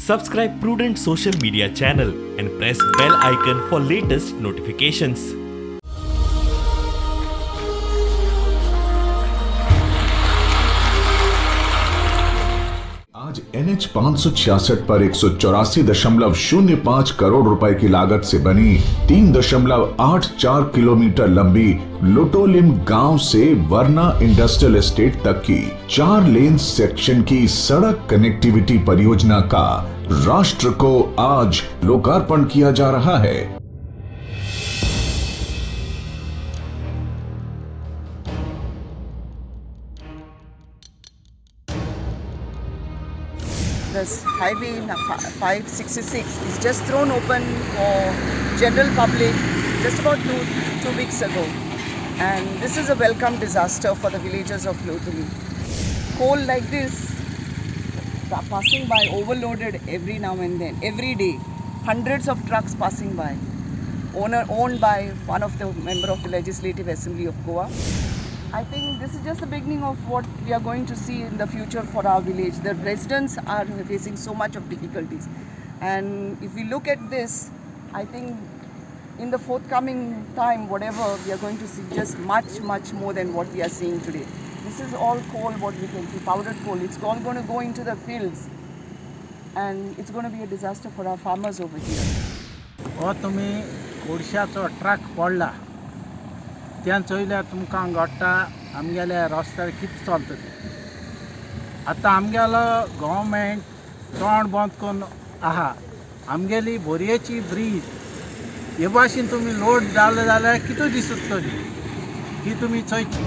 Subscribe Prudent Social Media channel and press bell icon for latest notifications. आज NH 566 पर 184.05 करोड़ रुपए की लागत से बनी 3.84 किलोमीटर लंबी लुटोलिम गांव से वर्ना इंडस्ट्रियल एस्टेट तक की 4 लेन सेक्शन की सड़क कनेक्टिविटी परियोजना का राष्ट्र को आज लोकार्पण किया जा रहा है। This highway 566 is just thrown open for general public just about two weeks ago, and this is a welcome disaster for the villagers of Loutolim. Coal like this passing by overloaded every now and then, every day, hundreds of trucks passing by, owned by one of the member of the Legislative Assembly of Goa. I think this is just the beginning of what we are going to see in the future for our village. The residents are facing so much of difficulties. And if we look at this, I think in the forthcoming time, whatever, we are going to see just much, much more than what we are seeing today. This is all coal, what we can see, powdered coal. It's all going to go into the fields. And it's going to be a disaster for our farmers over here. हो तुमी कोळशाचो truck पडला तें चोयल्यार तुमकां घडटा आमगेल्या रस्त्यार कितें चलता तें. आतां आमगेलो गव्हर्मेंट तोंड बंद करून आहा. आमगेली बोरयेची ब्रीज हे भाशेन तुमी लोड जाले जाल्यार कितें दिसतली ती तुमी चोयची.